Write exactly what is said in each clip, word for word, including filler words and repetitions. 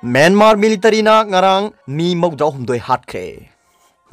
Myanmar ꯃꯤꯂꯤꯇꯔꯤꯅ ꯉꯔꯥꯡ ꯃꯤ ꯃꯧꯗ꯭ꯔꯥ ꯍꯨꯝꯗꯣꯏ ꯍꯥꯠꯈ꯭ꯔꯦ꯫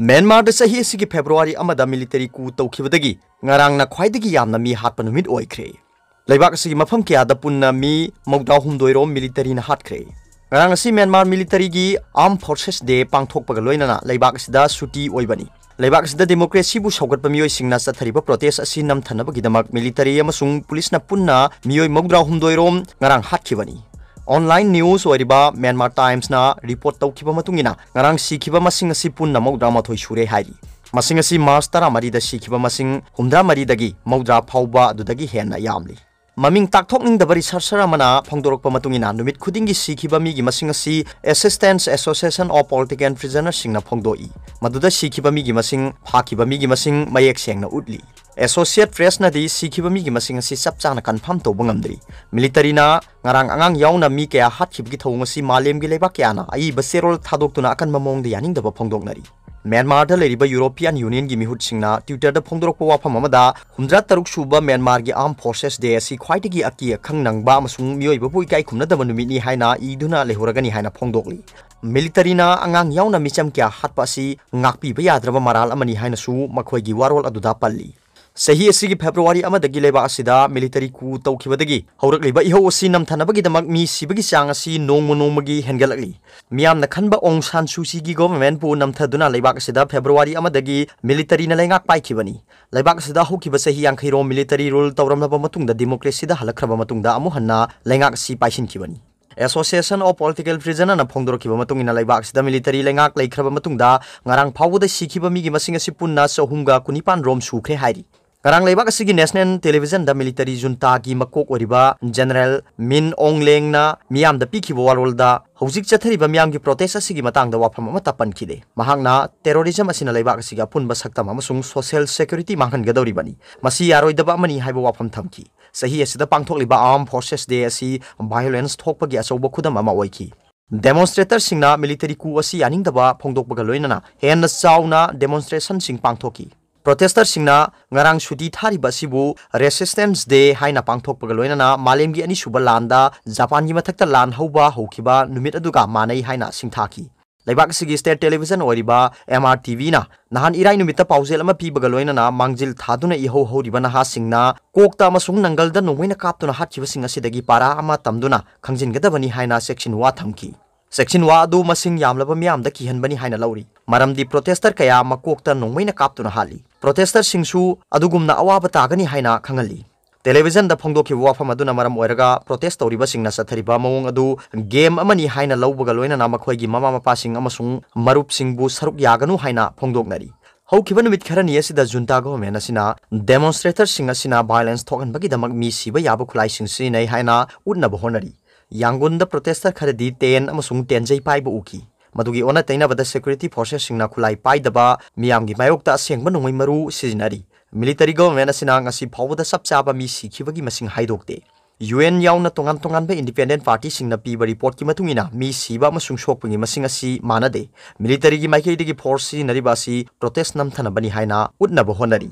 ꯃ꯭ꯌꯥꯟꯃꯥꯔꯗ ꯆꯍꯤ ꯑꯁꯤꯒꯤ ꯐꯦꯕ꯭ꯔꯨꯋꯥꯔꯤ ꯑꯃꯗ ꯃꯤꯂꯤꯇꯔꯤ coup ꯇꯧꯈꯤꯕꯗꯒꯤ ꯉꯔꯥꯡꯅ ꯈ꯭ꯋꯥꯏꯗꯒꯤ ꯌꯥꯝꯅ ꯃꯤ ꯍꯥꯠꯄ ꯅꯨꯃꯤꯠ ꯑꯣꯏꯈ꯭ꯔꯦ꯫ ꯂꯩꯕꯥꯛ ꯑꯁꯤꯒꯤ ꯃꯐꯝ ꯀꯌꯥꯗ ꯄꯨꯟꯅ ꯃꯤ ꯃꯧꯗ꯭ꯔꯥ ꯍꯨꯝꯗꯣꯏ ꯔꯣꯝ ꯃꯤꯂꯤꯇꯔꯤꯅ ꯍꯥꯠꯈ꯭ꯔꯦ꯫ ꯉꯔꯥꯡ ꯑꯁꯤ ꯃ꯭ꯌꯥꯟꯃꯥꯔ ꯃꯤꯂꯤꯇꯔꯤꯒꯤ Armed Forces Day ꯄꯥꯡꯊꯣꯛꯄꯒ ꯂꯣꯏꯅꯅ ꯂꯩꯕꯥꯛ ꯑꯁꯤꯗ ꯁꯨꯇꯤ ꯑꯣꯏꯕꯅꯤ꯫ ꯂꯩꯕꯥꯛ ꯑꯁꯤꯗ ꯗꯦꯃꯣꯀ꯭ꯔꯦꯁꯤꯕꯨ ꯁꯧꯒꯠꯄ ꯃꯤꯑꯣꯏꯁꯤꯡꯅ ꯆꯠꯊꯔꯤꯕ protest ꯑꯁꯤ ꯅꯝꯊꯅꯕꯒꯤꯗꯃꯛ ꯃꯤꯂꯤꯇꯔꯤ ꯑꯃꯁꯨꯡ ꯄꯨꯂꯤꯁꯅ ꯄꯨꯟꯅ ꯃꯤꯑꯣꯏ ꯃꯧꯗ꯭ꯔꯥ ꯍꯨꯝꯗꯣꯏ ꯔꯣꯝ ꯉꯔꯥꯡ ꯍꯥꯠꯈꯤꯕꯅꯤ꯫ Online news ꯑꯣꯏꯔꯤꯕ Myanmar Times ꯅ report ꯇꯧꯈꯤꯕ ꯃꯇꯨꯡ ꯏꯟꯅ, ꯉꯔꯥꯡ ꯁꯤꯈꯤꯕ ꯃꯁꯤꯡ ꯑꯁꯤ ꯄꯨꯟꯅ ꯃꯧꯗ꯭ꯔꯥ ꯃꯥꯊꯣꯏ ꯁꯨꯔꯦ ꯍꯥꯏꯔꯤ꯫ ꯃꯁꯤꯡ ꯑꯁꯤ ꯃꯥꯔꯆ ꯇꯔꯥꯃꯔꯤꯗ ꯁꯤꯈꯤꯕ ꯃꯁꯤꯡ ꯍꯨꯝꯗ꯭ꯔꯥ ꯃꯔꯤꯗꯒꯤ ꯃꯧꯗ꯭ꯔꯥ ꯐꯥꯎꯕ ꯑꯗꯨꯗꯒꯤ ꯍꯦꯟꯅ ꯌꯥꯝꯂꯤ꯫ ꯃꯃꯤꯡ ꯇꯥꯛꯊꯣꯛꯅꯤꯡꯗꯕ researcher ꯑꯃꯅ ꯐꯣꯡꯗꯣꯔꯛꯄ ꯃꯇꯨꯡ ꯏꯟꯅ, ꯅꯨꯃꯤꯠ ꯈꯨꯗꯤꯡꯒꯤ ꯁꯤꯈꯤꯕ ꯃꯤꯒꯤ ꯃꯁꯤꯡ ꯑꯁꯤ Assistance Association of Political Prisoner ꯁꯤꯡꯅ ꯐꯣꯡꯗꯣꯛꯏ꯫ ꯃꯗꯨꯗ ꯁꯤꯈꯤꯕ ꯃꯤꯒꯤ ꯃꯁꯤꯡ, ꯐꯥꯈꯤꯕ ꯃꯤꯒꯤ ꯃꯁꯤꯡ ꯃꯌꯦꯛ ꯁꯦꯡꯅ ꯎꯠꯂꯤ꯫ Associate Press ꯅꯗꯤ ꯁꯤꯈꯤꯕ ꯃꯤꯒꯤ ꯃꯁꯤꯡ ꯑꯁꯤ ꯆꯞ ꯆꯥꯅ confirm ꯇꯧꯕ ꯉꯝꯗ꯭ꯔꯤ꯫ ꯃꯤꯂꯤꯇꯔꯤꯅ ꯉꯔꯥꯡ ꯑꯉꯥꯡ ꯌꯥꯎꯅ ꯃꯤ ꯀꯌꯥ ꯍꯥꯠꯈꯤꯕꯒꯤ ꯊꯧꯑꯣꯡ ꯑꯁꯤ ꯃꯥꯂꯦꯝꯒꯤ ꯂꯩꯕꯥꯛ ꯀꯌꯥꯅ ꯑꯏꯕ ꯆꯦꯔꯣꯜ ꯊꯥꯗꯣꯛꯇꯨꯅ ꯑꯀꯟꯕ ꯃꯑꯣꯡꯗ ꯌꯥꯅꯤꯡꯗꯕ ꯐꯣꯡꯗꯣꯛꯅꯔꯤ꯫ ꯃ꯭ꯌꯥꯟꯃꯥꯔꯗ ꯂꯩꯔꯤꯕ European Union ꯒꯤ ꯃꯤꯍꯨꯠꯁꯤꯡꯅ Twitter ꯗ ꯐꯣꯡꯗꯣꯔꯛꯄ ꯋꯥꯐꯝ ꯑꯃꯗ, ꯍꯨꯝꯗ꯭ꯔꯥ ꯇꯔꯨꯛ ꯁꯨꯕ ꯃ꯭ꯌꯥꯟꯃꯥꯔꯒꯤ Armed Forces Day ꯑꯁꯤ ꯈ꯭ꯋꯥꯏꯗꯒꯤ ꯑꯀꯤ ꯑꯈꯪ ꯅꯪꯕ ꯑꯃꯁꯨꯡ ꯃꯤꯑꯣꯏꯕꯕꯨ ꯏꯀꯥꯏ ꯈꯨꯝꯅꯗꯕ ꯅꯨꯃꯤꯠꯅꯤ ꯍꯥꯏꯅ ꯏꯗꯨꯅ ꯂꯩꯍꯧꯔꯒꯅꯤ ꯍꯥꯏꯅ ꯐꯣꯡꯗꯣꯛꯂꯤ꯫ ꯃꯤꯂꯤꯇꯔꯤꯅ ꯑꯉꯥꯡ ꯌꯥꯎꯅ ꯃꯤꯆꯝ ꯀꯌꯥ ꯍꯥꯠꯄ ꯑꯁꯤ ꯉꯥꯛꯄꯤꯕ ꯌꯥꯗ꯭ꯔꯕ ꯃꯔꯥꯜ ꯑꯃꯅꯤ ꯍꯥꯏꯅꯁꯨ ꯃꯈꯣꯏꯒꯤ ꯋꯥꯔꯣꯜ ꯑꯗꯨꯗ ꯄꯜꯂꯤ꯫ ꯆꯍꯤ ꯑꯁꯤꯒꯤ ꯐꯦꯕ꯭ꯔꯨꯋꯥꯔꯤ ꯑꯃꯗꯒꯤ ꯂꯩꯕꯥꯛ ꯑꯁꯤꯗ ꯃꯤꯂꯤꯇꯔꯤ coup ꯇꯧꯈꯤꯕꯗꯒꯤ ꯍꯧꯔꯛꯂꯤꯕ ꯏꯍꯧ ꯑꯁꯤ ꯅꯝꯊꯅꯕꯒꯤꯗꯃꯛ ꯃꯤ ꯁꯤꯕꯒꯤ ꯆꯥꯡ ꯑꯁꯤ ꯅꯣꯡꯃ ꯅꯣꯡꯃꯒꯤ ꯍꯦꯟꯒꯠꯂꯛꯂꯤ꯫ ꯃꯤꯌꯥꯝꯅ ꯈꯟꯕ ꯑꯣꯡ ꯁꯥꯟ ꯁꯨ ꯆꯤꯒꯤ government ꯄꯨ ꯅꯝꯊꯗꯨꯅ ꯂꯩꯕꯥꯛ ꯑꯁꯤꯗ ꯐꯦꯕ꯭ꯔꯨꯋꯥꯔꯤ ꯑꯃꯗꯒꯤ ꯃꯤꯂꯤꯇꯔꯤꯅ ꯂꯩꯉꯥꯛ ꯄꯥꯏꯈꯤꯕꯅꯤ꯫ ꯂꯩꯕꯥꯛ ꯑꯁꯤꯗ ꯍꯧꯈꯤꯕ ꯆꯍꯤ ꯌꯥꯡꯈꯩ ꯔꯣꯝ ꯃꯤꯂꯤꯇꯔꯤ rule ꯇꯧꯔꯝꯂꯕ ꯃꯇꯨꯡꯗ, ꯗꯦꯃꯣꯀ꯭ꯔꯦꯁꯤꯗ ꯍꯜꯂꯛꯈ꯭ꯔꯕ ꯃꯇꯨꯡꯗ ꯑꯃꯨꯛ ꯍꯟꯅ ꯂꯩꯉꯥꯛ ꯑꯁꯤ ꯄꯥꯏꯁꯤꯟꯈꯤꯕꯅꯤ꯫ Association of Political Prisoner ꯅ ꯐꯣꯡꯗꯣꯔꯛꯈꯤꯕ ꯃꯇꯨꯡ ꯏꯟꯅ, ꯂꯩꯕꯥꯛ ꯑꯁꯤꯗ ꯃꯤꯂꯤꯇꯔꯤ ꯂꯩꯉꯥꯛ ꯂꯩꯈ꯭ꯔꯕ ꯃꯇꯨꯡꯗ ꯉꯔꯥꯡ ꯐꯥꯎꯕꯗ ꯁꯤꯈꯤꯕ ꯃꯤꯒꯤ ꯃꯁꯤꯡ ꯑꯁꯤ ꯄꯨꯟꯅ ꯆꯍꯨꯝꯒ ꯀꯨꯟꯅꯤꯄꯥꯟ ꯔꯣꯝ ꯁꯨꯈ꯭ꯔꯦ ꯍꯥꯏꯔꯤ꯫ ꯉꯔꯥꯡ ꯂꯩꯕꯥꯛ ꯑꯁꯤꯒꯤ national television ꯗ ꯃꯤꯂꯤꯇꯔꯤ junta ꯒꯤ ꯃꯀꯣꯛ ꯑꯣꯏꯔꯤꯕ General Min Aung Hlaing ꯅ ꯃꯤꯌꯥꯝꯗ ꯄꯤꯈꯤꯕ ꯋꯥꯔꯣꯜꯗ ꯍꯧꯖꯤꯛ ꯆꯠꯊꯔꯤꯕ ꯃꯤꯌꯥꯝꯒꯤ protest ꯑꯁꯤꯒꯤ ꯃꯇꯥꯡꯗ ꯋꯥꯐꯝ ꯑꯃꯠꯇ ꯄꯟꯈꯤꯗꯦ꯫ ꯃꯍꯥꯛꯅ terrorism ꯑꯁꯤꯅ ꯂꯩꯕꯥꯛ ꯑꯁꯤꯒꯤ ꯑꯄꯨꯟꯕ ꯁꯛꯇꯝ ꯑꯃꯁꯨꯡ social security ꯃꯥꯡꯍꯟꯒꯗꯧꯔꯤꯕꯅꯤ, ꯃꯁꯤ ꯌꯥꯔꯣꯏꯗꯕ ꯑꯃꯅꯤ ꯍꯥꯏꯕ ꯋꯥꯐꯝ ꯊꯝꯈꯤ꯫ ꯆꯍꯤ ꯑꯁꯤꯗ ꯄꯥꯡꯊꯣꯛꯂꯤꯕ Armed Forces Day ꯑꯁꯤ violence ꯊꯣꯛꯄꯒꯤ ꯑꯆꯧꯕ ꯈꯨꯗꯝ ꯑꯃ ꯑꯣꯏꯈꯤ꯫ Demonstrator ꯁꯤꯡꯅ ꯃꯤꯂꯤꯇꯔꯤ coup ꯑꯁꯤ ꯌꯥꯅꯤꯡꯗꯕ ꯐꯣꯡꯗꯣꯛꯄꯒ ꯂꯣꯏꯅꯅ ꯍꯦꯟꯅ ꯆꯥꯎꯅ demonstration ꯁꯤꯡ ꯄꯥꯡꯊꯣꯛꯈꯤ꯫ Protesterꯁꯤꯡꯅ ꯉꯔꯥꯡ ꯁꯨꯇꯤ ꯊꯥꯔꯤꯕ ꯑꯁꯤꯕꯨ Resistance Day ꯍꯥꯏꯅ ꯄꯥꯡꯊꯣꯛꯄꯒ ꯂꯣꯏꯅꯅ ꯃꯥꯂꯦꯝꯒꯤ ꯑꯅꯤꯁꯨꯕ ꯂꯥꯟꯗ ꯖꯄꯥꯟꯒꯤ ꯃꯊꯛꯇ ꯂꯥꯟ ꯍꯧꯕ ꯍꯧꯈꯤꯕ ꯅꯨꯃꯤꯠ ꯑꯗꯨꯒ ꯃꯥꯟꯅꯩ ꯍꯥꯏꯅ ꯁꯤꯡꯊꯥꯈꯤ꯫ ꯂꯩꯕꯥꯛ ꯑꯁꯤꯒꯤ state television ꯑꯣꯏꯔꯤꯕ M R T Vꯅ ꯅꯍꯥꯟ ꯏꯔꯥꯏ ꯅꯨꯃꯤꯠꯇ ꯄꯥꯎꯖꯦꯜ ꯑꯃ ꯄꯤꯕꯒ ꯂꯣꯏꯅꯅ ꯃꯥꯡꯖꯤꯜ ꯊꯥꯗꯨꯅ ꯏꯍꯧ ꯍꯧꯔꯤꯕ ꯅꯍꯥꯁꯤꯡꯅ ꯀꯣꯛꯇ ꯑꯃꯁꯨꯡ ꯅꯪꯒꯜꯗ ꯅꯣꯡꯃꯩꯅ ꯀꯥꯞꯇꯨꯅ ꯍꯥꯠꯈꯤꯕꯁꯤꯡ ꯑꯁꯤꯗꯒꯤ ꯄꯥꯔꯥ ꯑꯃ ꯇꯝꯗꯨꯅ ꯈꯪꯖꯤꯟꯒꯗꯕꯅꯤ ꯍꯥꯏꯅ ꯆꯦꯛꯁꯤꯟ ꯋꯥ ꯊꯝꯈꯤ꯫ ꯆꯦꯛꯁꯤꯟ ꯋꯥ ꯑꯗꯨ ꯃꯁꯤꯡ ꯌꯥꯝꯂꯕ ꯃꯤꯌꯥꯝꯗ ꯀꯤꯍꯟꯕꯅꯤ ꯍꯥꯏꯅ ꯂꯧꯔꯤ, ꯃꯔꯝꯗꯤ protester ꯀꯌꯥ ꯃꯀꯣꯛꯇ ꯅꯣꯡꯃꯩꯅ ꯀꯥꯞꯇꯨꯅ ꯍꯥꯠꯂꯤ꯫ Protesterꯁꯤꯡꯁꯨ ꯑꯗꯨꯒꯨꯝꯅ ꯑꯋꯥꯕ ꯇꯥꯒꯅꯤ ꯍꯥꯏꯅ ꯈꯪꯍꯜꯂꯤ꯫ Televisionꯗ ꯐꯣꯡꯗꯣꯛꯈꯤꯕ ꯋꯥꯐꯝ ꯑꯗꯨꯅ ꯃꯔꯝ ꯑꯣꯏꯔꯒ protest ꯇꯧꯔꯤꯕꯁꯤꯡꯅ ꯆꯠꯊꯔꯤꯕ ꯃꯑꯣꯡ ꯑꯗꯨ game ꯑꯃꯅꯤ ꯍꯥꯏꯅ ꯂꯧꯕꯒ ꯂꯣꯏꯅꯅ ꯃꯈꯣꯏꯒꯤ ꯃꯃꯥ ꯃꯄꯥꯁꯤꯡ ꯑꯃꯁꯨꯡ ꯃꯔꯨꯞꯁꯤꯡꯕꯨ ꯁꯔꯨꯛ ꯌꯥꯒꯅꯨ ꯍꯥꯏꯅ ꯐꯣꯡꯗꯣꯛꯅꯔꯤ꯫ ꯍꯧꯈꯤꯕ ꯅꯨꯃꯤꯠ ꯈꯔꯅꯤ ꯑꯁꯤꯗ junta government ꯑꯁꯤꯅ demonstratorꯁꯤꯡ ꯑꯁꯤꯅ violence ꯊꯣꯛꯍꯟꯕꯒꯤꯗꯃꯛ ꯃꯤ ꯁꯤꯕ ꯌꯥꯕ ꯈꯨꯠꯂꯥꯏꯁꯤꯡ ꯁꯤꯖꯤꯟꯅꯩ ꯍꯥꯏꯅ ꯎꯠꯅꯕ ꯍꯣꯠꯅꯔꯤ꯫ ꯌꯥꯡꯒꯨꯟꯗ protester ꯈꯔꯗꯤ tent ꯑꯃꯁꯨꯡ ꯇꯦꯟꯖꯩ ꯄꯥꯏꯕ ꯎꯈꯤ꯫ ꯃꯗꯨꯒꯤ ꯑꯣꯟꯅ ꯇꯩꯅꯕꯗ security forcesꯁꯤꯡꯅ ꯈꯨꯠꯂꯥꯏ ꯄꯥꯏꯗꯕ ꯃꯤꯌꯥꯝꯒꯤ ꯃꯥꯌꯣꯛꯇ ꯑꯁꯦꯡꯕ ꯅꯣꯡꯃꯩ ꯃꯔꯨ ꯁꯤꯖꯤꯟꯅꯔꯤ꯫ Military government ꯑꯁꯤꯅ ꯉꯁꯤ ꯐꯥꯎꯕꯗ ꯆꯞ ꯆꯥꯕ ꯃꯤ ꯁꯤꯈꯤꯕꯒꯤ ꯃꯁꯤꯡ ꯍꯥꯏꯗꯣꯛꯇꯦ꯫ U N ꯌꯥꯎꯅ ꯇꯣꯉꯥꯟ ꯇꯣꯉꯥꯟꯕ independent partyꯁꯤꯡꯅ ꯄꯤꯕ reportꯀꯤ ꯃꯇꯨꯡ ꯏꯟꯅ ꯃꯤ ꯁꯤꯕ ꯑꯃꯁꯨꯡ ꯁꯣꯛꯄꯒꯤ ꯃꯁꯤꯡ ꯑꯁꯤ ꯃꯥꯟꯅꯗꯦ꯫ Militaryꯒꯤ ꯃꯥꯏꯀꯩꯗꯒꯤ force ꯁꯤꯖꯤꯟꯅꯔꯤꯕ ꯑꯁꯤ protest ꯅꯝꯊꯅꯕꯅꯤ ꯍꯥꯏꯅ ꯎꯠꯅꯕ ꯍꯣꯠꯅꯔꯤ꯫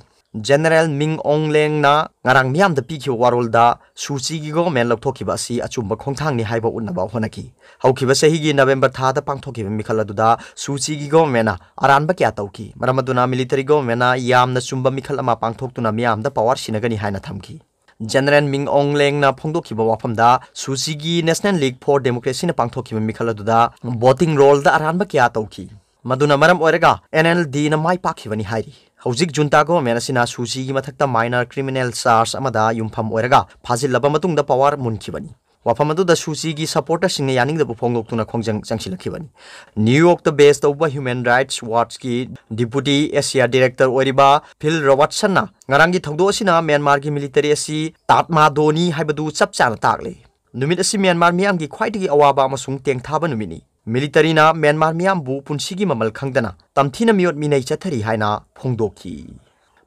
General Min Aung Hlaingꯅ ꯉꯔꯥꯡ ꯃꯤꯌꯥꯝꯗ ꯄꯤꯈꯤꯕ ꯋꯥꯔꯣꯜꯗ Suu Kyiꯒꯤ government ꯂꯧꯊꯣꯛꯈꯤꯕ ꯑꯁꯤ ꯑꯆꯨꯝꯕ ꯈꯣꯡꯊꯥꯡꯅꯤ ꯍꯥꯏꯕ ꯎꯠꯅꯕ ꯍꯣꯠꯅꯈꯤ꯫ ꯍꯧꯈꯤꯕ ꯆꯍꯤꯒꯤ November ꯊꯥꯗ ꯄꯥꯡꯊꯣꯛꯈꯤꯕ ꯃꯤꯈꯜ ꯑꯗꯨꯗ Suu Kyiꯒꯤ governmentꯅ ꯑꯔꯥꯟꯕ ꯀꯌꯥ ꯇꯧꯈꯤ, ꯃꯔꯝ ꯑꯗꯨꯅ military governmentꯅ ꯌꯥꯝꯅ ꯆꯨꯝꯕ ꯃꯤꯈꯜ ꯑꯃ ꯄꯥꯡꯊꯣꯛꯇꯨꯅ ꯃꯤꯌꯥꯝꯗ power ꯁꯤꯟꯅꯒꯅꯤ ꯍꯥꯏꯅ ꯊꯝꯈꯤ꯫ General Min Aung Hlaingꯅ ꯐꯣꯡꯗꯣꯛꯈꯤꯕ ꯋꯥꯐꯝꯗ Suu Kyiꯒꯤ National League for Democracyꯅ ꯄꯥꯡꯊꯣꯛꯈꯤꯕ ꯃꯤꯈꯜ ꯑꯗꯨꯗ voting rollꯗ ꯑꯔꯥꯟꯕ ꯀꯌꯥ ꯇꯧꯈꯤ, ꯃꯗꯨꯅ ꯃꯔꯝ ꯑꯣꯏꯔꯒ N L Dꯅ ꯃꯥꯏ ꯄꯥꯛꯈꯤꯕꯅꯤ ꯍꯥꯏꯔꯤ꯫ ꯍꯧꯖꯤꯛ junta government ꯑꯁꯤꯅ Suu Kyiꯒꯤ ꯃꯊꯛꯇ minor criminal charge ꯑꯃꯗ ꯌꯨꯝꯐꯝ ꯑꯣꯏꯔꯒ ꯐꯥꯖꯤꯜꯂꯕ ꯃꯇꯨꯡꯗ power ꯃꯨꯟꯈꯤꯕꯅꯤ꯫ ꯋꯥꯐꯝ ꯑꯗꯨꯗ Suu Kyiꯒꯤ supporterꯁꯤꯡꯅ ꯌꯥꯅꯤꯡꯗꯕ ꯐꯣꯡꯗꯣꯛꯇꯨꯅ ꯈꯣꯡꯖꯪ ꯆꯪꯁꯤꯜꯂꯛꯈꯤꯕꯅꯤ꯫ New Yorkꯇ base ꯇꯧꯕ Human Rights Watchꯀꯤ Deputy Asia Director ꯑꯣꯏꯔꯤꯕ Phil Robertsonꯅ ꯉꯔꯥꯡꯒꯤ ꯊꯧꯗꯣꯛ ꯑꯁꯤꯅ Myanmarꯒꯤ military ꯑꯁꯤ ꯇꯥꯠꯃꯥꯗꯣꯅꯤ ꯍꯥꯏꯕꯗꯨ ꯆꯞ ꯆꯥꯅ ꯇꯥꯛꯂꯦ꯫ ꯅꯨꯃꯤꯠ ꯑꯁꯤ Myanmar ꯃꯤꯌꯥꯝꯒꯤ ꯈ꯭ꯋꯥꯏꯗꯒꯤ ꯑꯋꯥꯕ ꯑꯃꯁꯨꯡ ꯇꯦꯡꯊꯥꯕ ꯅꯨꯃꯤꯠꯅꯤ꯫ Militaryꯅ Myanmar ꯃꯤꯌꯥꯝꯕꯨ ꯄꯨꯟꯁꯤꯒꯤ ꯃꯃꯜ ꯈꯪꯗꯅ ꯇꯝꯊꯤꯅ ꯃꯤꯑꯣꯠ ꯃꯤꯅꯩ ꯆꯠꯊꯔꯤ ꯍꯥꯏꯅ ꯐꯣꯡꯗꯣꯛꯈꯤ꯫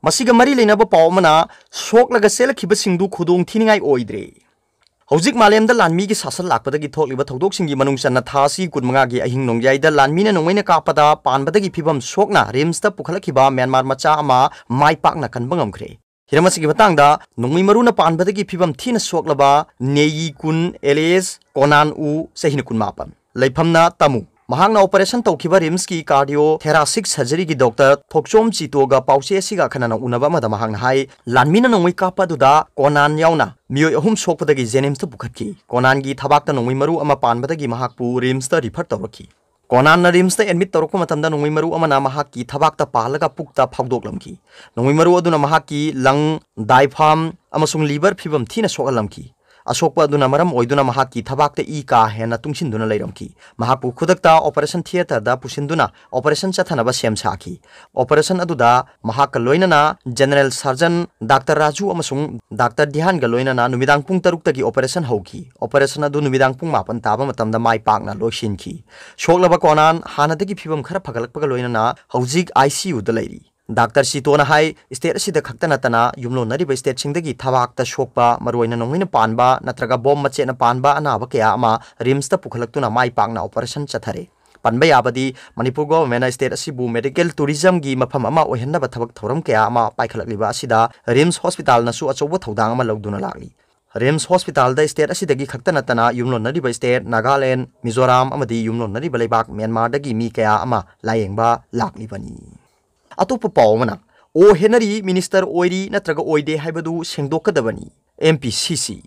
ꯃꯁꯤꯒ ꯃꯔꯤ ꯂꯩꯅꯕ ꯄꯥꯎ ꯑꯃꯅ, ꯁꯣꯛꯂꯒ ꯆꯦꯜꯂꯛꯈꯤꯕꯁꯤꯡꯗꯨ ꯈꯨꯗꯣꯡ ꯊꯤꯅꯤꯡꯉꯥꯏ ꯑꯣꯏꯗ꯭ꯔꯦ꯫ ꯍꯧꯖꯤꯛ ꯃꯥꯂꯦꯝꯗ ꯂꯥꯟꯃꯤꯒꯤ ꯁꯥꯁꯟ ꯂꯥꯛꯄꯗꯒꯤ ꯊꯣꯛꯂꯤꯕ ꯊꯧꯗꯣꯛꯁꯤꯡꯒꯤ ꯃꯅꯨꯡ ꯆꯟꯅ ꯊꯥ ꯑꯁꯤ ꯀꯨꯟꯃꯉꯥꯒꯤ ꯑꯍꯤꯡ ꯅꯣꯡꯌꯥꯏꯗ ꯂꯥꯟꯃꯤꯅ ꯅꯣꯡꯃꯩꯅ ꯀꯥꯞꯄꯗ ꯄꯥꯟꯕꯗꯒꯤ ꯐꯤꯕꯝ ꯁꯣꯛꯅ ꯔꯤꯝꯁꯇ ꯄꯨꯈꯠꯂꯛꯈꯤꯕ ꯃ꯭ꯌꯥꯟꯃꯥꯔ ꯃꯆꯥ ꯑꯃ ꯃꯥꯏ ꯄꯥꯛꯅ ꯀꯟꯕ ꯉꯝꯈ꯭ꯔꯦ꯫ ꯍꯤꯔꯝ ꯑꯁꯤꯒꯤ ꯃꯇꯥꯡꯗ ꯅꯣꯡꯃꯩ ꯃꯔꯨꯅ ꯄꯥꯟꯕꯗꯒꯤ ꯐꯤꯕꯝ ꯊꯤꯅ ꯁꯣꯛꯂꯕ ꯅꯦꯌꯤ ꯀꯨꯟ alias ꯀꯣꯅꯥꯟ ꯎ, ꯆꯍꯤꯅ ꯀꯨꯟꯃꯥꯄꯟ, ꯂꯩꯐꯝꯅ ꯇꯥꯃꯨ, ꯃꯍꯥꯛꯅ ꯑꯣꯄꯔꯦꯁꯟ ꯇꯧꯈꯤꯕ ꯔꯤꯝꯁꯀꯤ ꯀꯥꯔꯗꯤꯑꯣ ꯊꯦꯔꯥꯁꯤꯛ ꯁꯔꯖꯔꯤꯒꯤ ꯗꯣꯛꯇꯔ ꯊꯣꯛꯆꯣꯝ ꯆꯤꯇꯣꯒ ꯄꯥꯎꯆꯦ ꯑꯁꯤꯒ ꯑꯈꯟꯅꯅ ꯎꯅꯕ ꯑꯃꯗ ꯃꯍꯥꯛꯅ ꯍꯥꯏ, ꯂꯥꯟꯃꯤꯅ ꯅꯣꯡꯃꯩ ꯀꯥꯞꯄ ꯑꯗꯨꯗ ꯀꯣꯅꯥꯟ ꯌꯥꯎꯅ ꯃꯤꯑꯣꯏ ꯑꯍꯨꯝ ꯁꯣꯛꯄꯗꯒꯤ ꯖꯦꯅꯤꯝꯁꯇ ꯄꯨꯈꯠꯈꯤ꯫ ꯀꯣꯅꯥꯟꯒꯤ ꯊꯕꯥꯛꯇ ꯅꯣꯡꯃꯩ ꯃꯔꯨ ꯑꯃ ꯄꯥꯟꯕꯗꯒꯤ ꯃꯍꯥꯛꯄꯨ ꯔꯤꯝꯁꯇ ꯔꯤꯐꯔ ꯇꯧꯔꯛꯈꯤ꯫ ꯀꯣꯅꯥꯟꯅ ꯔꯤꯝꯁꯇ ꯑꯦꯗꯃꯤꯠ ꯇꯧꯔꯛꯄ ꯃꯇꯝꯗ ꯅꯣꯡꯃꯩ ꯃꯔꯨ ꯑꯃꯅ ꯃꯍꯥꯛꯀꯤ ꯊꯕꯥꯛꯇ ꯄꯥꯜꯂꯒ ꯄꯨꯛꯇ ꯐꯥꯎꯗꯣꯛꯂꯝꯈꯤ꯫ ꯅꯣꯡꯃꯩ ꯃꯔꯨ ꯑꯗꯨꯅ ꯃꯍꯥꯛꯀꯤ ꯂꯪ, ꯗꯥꯏꯐꯥꯝ ꯑꯃꯁꯨꯡ ꯂꯤꯚꯔ ꯐꯤꯕꯝ ꯊꯤꯅ ꯁꯣꯛꯍꯜꯂꯝꯈꯤ꯫ ꯑꯁꯣꯛꯄ ꯑꯗꯨꯅ ꯃꯔꯝ ꯑꯣꯏꯗꯨꯅ ꯃꯍꯥꯛꯀꯤ ꯊꯕꯥꯛꯇ ꯏ ꯀꯥ ꯍꯦꯟꯅ ꯇꯨꯡꯁꯤꯟꯗꯨꯅ ꯂꯩꯔꯝꯈꯤ꯫ ꯃꯍꯥꯛꯄꯨ ꯈꯨꯗꯛꯇ ꯑꯣꯄꯔꯦꯁꯟ ꯊꯤꯌꯦꯇꯔꯗ ꯄꯨꯁꯤꯟꯗꯨꯅ ꯑꯣꯄꯔꯦꯁꯟ ꯆꯠꯊꯅꯕ ꯁꯦꯝ ꯁꯥꯈꯤ꯫ ꯑꯣꯄꯔꯦꯁꯟ ꯑꯗꯨꯗ ꯃꯍꯥꯛꯀ ꯂꯣꯏꯅꯅ ꯖꯦꯅꯔꯦꯜ ꯁꯔꯖꯟ ꯗꯥꯛꯇꯔ ꯔꯥꯖꯨ ꯑꯃꯁꯨꯡ ꯗꯥꯛꯇꯔ ꯙ꯭ꯌꯥꯟꯒ ꯂꯣꯏꯅꯅ ꯅꯨꯃꯤꯗꯥꯡ ꯄꯨꯡ ꯇꯔꯨꯛꯇꯒꯤ ꯑꯣꯄꯔꯦꯁꯟ ꯍꯧꯈꯤ꯫ ꯑꯣꯄꯔꯦꯁꯟ ꯑꯗꯨ ꯅꯨꯃꯤꯗꯥꯡ ꯄꯨꯡ ꯃꯥꯄꯟ ꯇꯥꯕ ꯃꯇꯝꯗ ꯃꯥꯏ ꯄꯥꯛꯅ ꯂꯣꯏꯁꯤꯟꯈꯤ꯫ ꯁꯣꯛꯂꯕ ꯀꯣꯅꯥꯟ ꯍꯥꯟꯅꯗꯒꯤ ꯐꯤꯕꯝ ꯈꯔ ꯐꯒꯠꯂꯛꯄꯒ ꯂꯣꯏꯅꯅ ꯍꯧꯖꯤꯛ ICUꯗ ꯂꯩꯔꯤ꯫ ꯗꯥꯛꯇꯔ ꯁꯤꯇꯣꯅ ꯍꯥꯏ, ꯁ꯭ꯇꯦꯠ ꯑꯁꯤꯗ ꯈꯛꯇ ꯅꯠꯇꯅ ꯌꯨꯝꯂꯣꯟꯅꯔꯤꯕ ꯁ꯭ꯇꯦꯠꯁꯤꯡꯗꯒꯤ ꯊꯕꯥꯛꯇ ꯁꯣꯛꯄ, ꯃꯔꯨꯑꯣꯏꯅ ꯅꯣꯡꯃꯩꯅ ꯄꯥꯟꯕ ꯅꯠꯇ꯭ꯔꯒ ꯕꯣꯝ ꯃꯆꯦꯠꯅ ꯄꯥꯟꯕ ꯑꯅꯥꯕ ꯀꯌꯥ ꯑꯃ ꯔꯤꯝꯁꯇ ꯄꯨꯈꯠꯂꯛꯇꯨꯅ ꯃꯥꯏ ꯄꯥꯛꯅ ꯑꯣꯄꯔꯦꯁꯟ ꯆꯠꯊꯔꯦ꯫ ꯄꯟꯕ ꯌꯥꯕꯗꯤ, ꯃꯅꯤꯄꯨꯔ ꯒꯣꯚꯔꯟꯃꯦꯟꯠꯅ ꯁ꯭ꯇꯦꯠ ꯑꯁꯤꯕꯨ ꯃꯦꯗꯤꯀꯦꯜ ꯇꯨꯔꯤꯖꯝꯒꯤ ꯃꯐꯝ ꯑꯃ ꯑꯣꯏꯍꯟꯅꯕ ꯊꯕꯛ ꯊꯧꯔꯝ ꯀꯌꯥ ꯑꯃ ꯄꯥꯏꯈꯠꯂꯛꯂꯤꯕ ꯑꯁꯤꯗ ꯔꯤꯝꯁ ꯍꯣꯁꯄꯤꯇꯥꯜꯅꯁꯨ ꯑꯆꯧꯕ ꯊꯧꯗꯥꯡ ꯑꯃ ꯂꯧꯗꯨꯅ ꯂꯥꯛꯂꯤ꯫ ꯔꯤꯝꯁ ꯍꯣꯁꯄꯤꯇꯥꯜꯗ ꯁ꯭ꯇꯦꯠ ꯑꯁꯤꯗꯒꯤ ꯈꯛꯇ ꯅꯠꯇꯅ ꯌꯨꯝꯂꯣꯟꯅꯔꯤꯕ ꯁ꯭ꯇꯦꯠ ꯅꯥꯒꯥꯂꯦꯟꯗ, ꯃꯤꯖꯣꯔꯥꯝ ꯑꯃꯗꯤ ꯌꯨꯝꯂꯣꯟꯅꯔꯤꯕ ꯂꯩꯕꯥꯛ ꯃ꯭ꯌꯥꯟꯃꯥꯔꯗꯒꯤ ꯃꯤ ꯀꯌꯥ ꯑꯃ ꯂꯥꯌꯦꯡꯕ ꯂꯥꯛꯂꯤꯕꯅꯤ꯫ ꯑꯇꯣꯞꯄ ꯄꯥꯎ ꯑꯃꯅ, ꯑꯣ ꯍꯦꯅꯔꯤ ꯃꯤꯅꯤꯁꯇꯔ ꯑꯣꯏꯔꯤ ꯅꯠꯇ꯭ꯔꯒ ꯑꯣꯏꯗꯦ ꯍꯥꯏꯕꯗꯨ ꯁꯦꯡꯗꯣꯛꯀꯗꯕꯅꯤ, MPCC꯫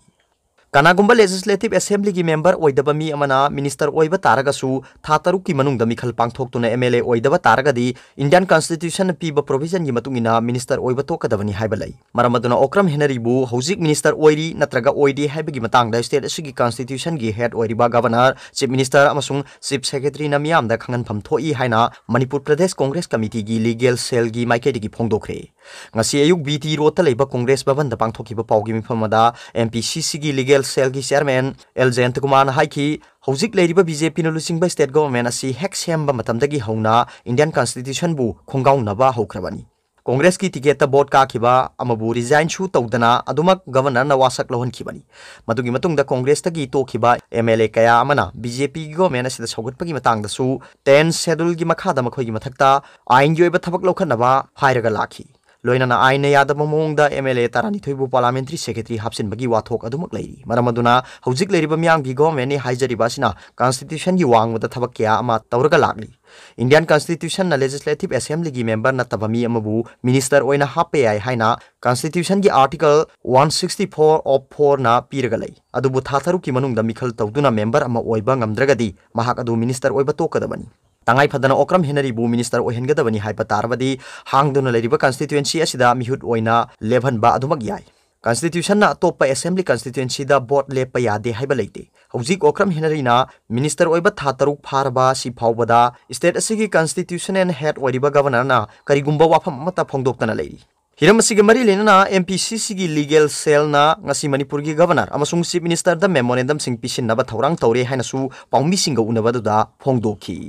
ꯀꯅꯥꯒꯨꯝꯕ ꯂꯦꯖꯤꯁꯂꯦꯇꯤꯚ ꯑꯦꯁꯦꯝꯕ꯭ꯂꯤꯒꯤ ꯃꯦꯝꯕꯔ ꯑꯣꯏꯗꯕ ꯃꯤ ꯑꯃꯅ ꯃꯤꯅꯤꯁꯇꯔ ꯑꯣꯏꯕ ꯇꯥꯔꯒꯁꯨ ꯊꯥ ꯇꯔꯨꯛꯀꯤ ꯃꯅꯨꯡꯗ ꯃꯤꯈꯜ ꯄꯥꯡꯊꯣꯛꯇꯨꯅ MLA ꯑꯣꯏꯗꯕ ꯇꯥꯔꯒꯗꯤ ꯏꯟꯗꯤꯌꯟ ꯀꯟꯁꯇꯤꯇ꯭ꯌꯨꯁꯟꯅ ꯄꯤꯕ ꯄ꯭ꯔꯣꯚꯤꯖꯟꯒꯤ ꯃꯇꯨꯡ ꯏꯟꯅ ꯃꯤꯅꯤꯁꯇꯔ ꯑꯣꯏꯕ ꯊꯣꯛꯀꯗꯕꯅꯤ ꯍꯥꯏꯕ ꯂꯩ꯫ ꯃꯔꯝ ꯑꯗꯨꯅ ꯑꯣꯀ꯭ꯔꯝ ꯍꯦꯅꯔꯤꯕꯨ ꯍꯧꯖꯤꯛ ꯃꯤꯅꯤꯁꯇꯔ ꯑꯣꯏꯔꯤ ꯅꯠꯇ꯭ꯔꯒ ꯑꯣꯏꯗꯦ ꯍꯥꯏꯕꯒꯤ ꯃꯇꯥꯡꯗ ꯁ꯭ꯇꯦꯠ ꯑꯁꯤꯒꯤ ꯀꯟꯁꯇꯤꯇ꯭ꯌꯨꯁꯟꯒꯤ ꯍꯦꯗ ꯑꯣꯏꯔꯤꯕ ꯒꯚꯔꯅꯔ, ꯆꯤꯐ ꯃꯤꯅꯤꯁꯇꯔ ꯑꯃꯁꯨꯡ ꯆꯤꯐ ꯁꯦꯀ꯭ꯔꯦꯇꯔꯤꯅ ꯃꯤꯌꯥꯝꯗ ꯈꯪꯍꯟꯐꯝ ꯊꯣꯛꯏ ꯍꯥꯏꯅ ꯃꯅꯤꯄꯨꯔ ꯄ꯭ꯔꯗꯦꯁ ꯀꯣꯡꯒ꯭ꯔꯦꯁ ꯀꯃꯤꯇꯤꯒꯤ ꯂꯤꯒꯦꯜ ꯁꯦꯜꯒꯤ ꯃꯥꯏꯀꯩꯗꯒꯤ ꯐꯣꯡꯗꯣꯛꯈ꯭ꯔꯦ꯫ ꯉꯁꯤ ꯑꯌꯨꯛ BT ꯔꯣꯗꯇ ꯂꯩꯕ ꯀꯣꯡꯒ꯭ꯔꯦꯁ ꯚꯕꯟꯗ ꯄꯥꯡꯊꯣꯛꯈꯤꯕ ꯄꯥꯎꯒꯤ ꯃꯤꯐꯝ ꯑꯃꯗ MPCCꯒꯤ ꯂꯤꯒꯦꯜ ꯁꯦꯜꯒꯤ ꯆꯤꯌꯔꯃꯦꯟ ꯑꯦꯜ ꯖꯌꯟꯇꯀꯨꯃꯥꯔꯅ ꯍꯥꯏꯈꯤ, ꯍꯧꯖꯤꯛ ꯂꯩꯔꯤꯕ BJPꯅ ꯂꯨꯆꯤꯡꯕ ꯁ꯭ꯇꯦꯠ ꯒꯚꯔꯟꯃꯦꯟꯠ ꯑꯁꯤ ꯍꯦꯛ ꯁꯦꯝꯕ ꯃꯇꯝꯗꯒꯤ ꯍꯧꯅ ꯏꯟꯗꯤꯌꯟ ꯀꯟꯁꯇꯤꯇ꯭ꯌꯨꯁꯟꯕꯨ ꯈꯣꯡꯒꯥꯎꯅꯕ ꯍꯧꯈ꯭ꯔꯕꯅꯤ꯫ ꯀꯣꯡꯒ꯭ꯔꯦꯁꯀꯤ ꯇꯤꯀꯦꯠꯇ ꯚꯣꯠ ꯀꯥꯈꯤꯕ ꯑꯃꯕꯨ ꯔꯤꯖꯥꯏꯟꯁꯨ ꯇꯧꯗꯅ ꯑꯗꯨꯃꯛ ꯒꯚꯔꯅꯔꯅ ꯋꯥꯁꯛ ꯂꯧꯍꯟꯈꯤꯕꯅꯤ꯫ ꯃꯗꯨꯒꯤ ꯃꯇꯨꯡꯗ ꯀꯣꯡꯒ꯭ꯔꯦꯁꯇꯒꯤ ꯇꯣꯛꯈꯤꯕ ꯑꯦꯝ ꯑꯦꯜ ꯑꯦ ꯀꯌꯥ ꯑꯃꯅ ꯕꯤ ꯖꯦ ꯄꯤꯒꯤ ꯒꯣꯚꯔꯟꯃꯦꯟꯠ ꯑꯁꯤꯗ ꯁꯧꯒꯠꯄꯒꯤ ꯃꯇꯥꯡꯗꯁꯨ ꯇꯦꯟ ꯁꯦꯗꯨꯜꯒꯤ ꯃꯈꯥꯗ ꯃꯈꯣꯏꯒꯤ ꯃꯊꯛꯇ ꯑꯥꯏꯟꯒꯤ ꯑꯣꯏꯕ ꯊꯕꯛ ꯂꯧꯈꯠꯅꯕ ꯍꯥꯏꯔꯒ ꯂꯥꯛꯈꯤ꯫ ꯂꯣꯏꯅꯅ ꯑꯥꯏꯟꯅ ꯌꯥꯗꯕ ꯃꯑꯣꯡꯗ ꯑꯦꯝ ꯑꯦꯜ ꯑꯦ ꯇꯔꯥꯅꯤꯊꯣꯏꯕꯨ ꯄꯥꯔꯂꯤꯌꯥꯃꯦꯟꯇꯔꯤ ꯁꯦꯀ꯭ꯔꯦꯇꯔꯤ ꯍꯥꯞꯆꯤꯟꯕꯒꯤ ꯋꯥꯊꯣꯛ ꯑꯗꯨꯃꯛ ꯂꯩꯔꯤ꯫ ꯃꯔꯝ ꯑꯗꯨꯅ ꯍꯧꯖꯤꯛ ꯂꯩꯔꯤꯕ ꯃꯤꯌꯥꯝꯒꯤ ꯒꯣꯚꯔꯟꯃꯦꯟꯠꯅꯤ ꯍꯥꯏꯖꯔꯤꯕ ꯑꯁꯤꯅ ꯀꯟꯁꯇꯤꯇ꯭ꯌꯨꯁꯟꯒꯤ ꯋꯥꯡꯃꯗ ꯊꯕꯛ ꯀꯌꯥ ꯑꯃ ꯇꯧꯔꯒ ꯂꯥꯛꯂꯤ꯫ ꯏꯟꯗꯤꯌꯥꯟ ꯀꯟꯁꯇꯤꯇ꯭ꯌꯨꯁꯟꯅ ꯂꯦꯖꯤꯁꯂꯦꯇꯤꯚ ꯑꯦꯁꯦꯝꯕ꯭ꯂꯤꯒꯤ ꯃꯦꯝꯕꯔ ꯅꯠꯇꯕ ꯃꯤ ꯑꯃꯕꯨ ꯃꯤꯅꯤꯁꯇꯔ ꯑꯣꯏꯅ ꯍꯥꯞꯄ ꯌꯥꯏ ꯍꯥꯏꯅ ꯀꯟꯁꯇꯤꯇ꯭ꯌꯨꯁꯟꯒꯤ article one sixty four of ꯐꯣꯔꯅ ꯄꯤꯔꯒ ꯂꯩ꯫ ꯑꯗꯨꯕꯨ ꯊꯥ ꯇꯔꯨꯛꯀꯤ ꯃꯅꯨꯡꯗ ꯃꯤꯈꯜ ꯇꯧꯗꯨꯅ ꯃꯦꯝꯕꯔ ꯑꯃ ꯑꯣꯏꯕ ꯉꯝꯗ꯭ꯔꯒꯗꯤ ꯃꯍꯥꯛ ꯑꯗꯨ ꯃꯤꯅꯤꯁꯇꯔ ꯑꯣꯏꯕ ꯇꯣꯛꯀꯗꯕꯅꯤ꯫ ꯇꯉꯥꯏ ꯐꯗꯅ ꯑꯣꯀ꯭ꯔꯝ ꯍꯦꯅꯔꯤꯕꯨ ꯃꯤꯅꯤꯁꯇꯔ ꯑꯣꯏꯍꯟꯒꯗꯕꯅꯤ ꯍꯥꯏꯕ ꯇꯥꯔꯕꯗꯤ ꯍꯥꯡꯗꯨꯅ ꯂꯩꯔꯤꯕ ꯀꯟꯁꯇꯤꯇ꯭ꯌꯨꯑꯦꯟꯁꯤ ꯑꯁꯤꯗ ꯃꯤꯍꯨꯠ ꯑꯣꯏꯅ ꯂꯦꯞꯍꯟꯕ ꯑꯗꯨꯃꯛ ꯌꯥꯏ꯫ ꯀꯟꯁꯇꯤꯇ꯭ꯌꯨꯁꯟꯅ ꯑꯇꯣꯞꯄ ꯑꯦꯁꯦꯝꯕ꯭ꯂꯤ ꯀꯟꯁꯇꯤꯇ꯭ꯌꯨꯑꯦꯟꯁꯤꯗ ꯚꯣꯠ ꯂꯦꯞꯄ ꯌꯥꯗꯦ ꯍꯥꯏꯕ ꯂꯩꯇꯦ꯫ ꯍꯧꯖꯤꯛ ꯑꯣꯀ꯭ꯔꯝ ꯍꯦꯅꯔꯤꯅ ꯃꯤꯅꯤꯁꯇꯔ ꯑꯣꯏꯕ ꯊꯥ ꯇꯔꯨꯛ ꯐꯥꯔꯕ ꯑꯁꯤ ꯐꯥꯎꯕꯗ ꯁ꯭ꯇꯦꯠ ꯑꯁꯤꯒꯤ ꯀꯟꯁꯇꯤꯇ꯭ꯌꯨꯁꯅꯦꯜ ꯍꯦꯗ ꯑꯣꯏꯔꯤꯕ ꯒꯚꯔꯅꯔꯅ ꯀꯔꯤꯒꯨꯝꯕ ꯋꯥꯐꯝ ꯑꯃꯠꯇ ꯐꯣꯡꯗꯣꯛꯇꯅ ꯂꯩꯔꯤ꯫ ꯍꯤꯔꯝ ꯑꯁꯤꯒ ꯃꯔꯤ ꯂꯩꯅꯅ ꯑꯦꯝ ꯄꯤ ꯁꯤ ꯁꯤꯒꯤ ꯂꯤꯒꯦꯜ ꯁꯦꯜꯅ ꯉꯁꯤ ꯃꯅꯤꯄꯨꯔꯒꯤ ꯒꯚꯔꯅꯔ ꯑꯃꯁꯨꯡ ꯆꯤꯐ ꯃꯤꯅꯤꯁꯇꯔꯗ ꯃꯦꯃꯣꯔꯦꯟꯗꯝꯁꯤꯡ ꯄꯤꯁꯤꯟꯅꯕ ꯊꯧꯔꯥꯡ ꯇꯧꯔꯦ ꯍꯥꯏꯅꯁꯨ ꯄꯥꯎꯃꯤꯁꯤꯡꯒ ꯎꯅꯕꯗꯨꯗ ꯐꯣꯡꯗꯣꯛꯈꯤ꯫